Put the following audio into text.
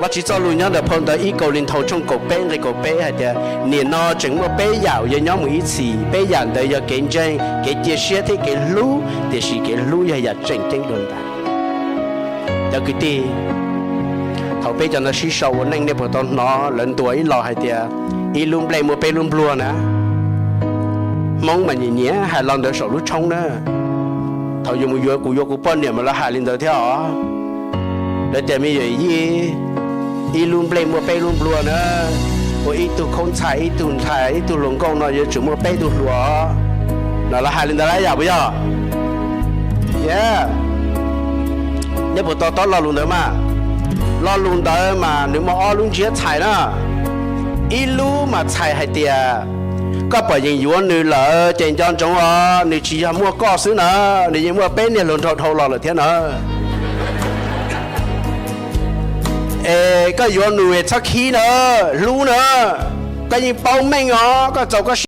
Tsis txoj lus nyob ntawm phau ntawv ib Kauleethaus tshooj kaum peb nqe kaum peb hais tias, nim no tseem muaj peb yam uas yuav nyob mus ib txhis, peb yam ntawd yog kev ntseeg, kev cia siab thiab kev hlub, tiam sis kev hlub yog yam tseem ceeb dua ntawd. Cov kwv tij, thaum peb cov no sib sau ua neej nej puas tau hnov lawv ntuas ib los hais tias, ib lub nplej muaj peb lub npluag na? Hmoob mas nyiam nyiam hais lo ntawd saum lub tshoob na. Thaum yus mus yuav kuv yuav kuv poj niam mas lawv hais li ntawd thiab os. Lawv tias me nyuam yij, ib lub nplej muaj peb lub npluag na, ua ib tug khaub ntxhais, ib tug ntxhais, ib tug hluas nkauj no yuav tsum muaj peb tug hluas no, lawv hais li ntawd lawm yam puas yog? Yog, nej puas to taub lo lus ntawd mas? Lo lus ntawd mas nws muaj ob lub ntsiab txhais na. Ib lub mas txhais hais tias koj pom yeem yuav nws lawm ces nco ntsoov os, nws tsis yog muaj koj xwb na, nws yeej muaj peb niag hluas nraug dhau los lawm thiab na. Es koj yuav nws es txhob khib na, hlub na. Koj yeej paub meej os, koj txaus koj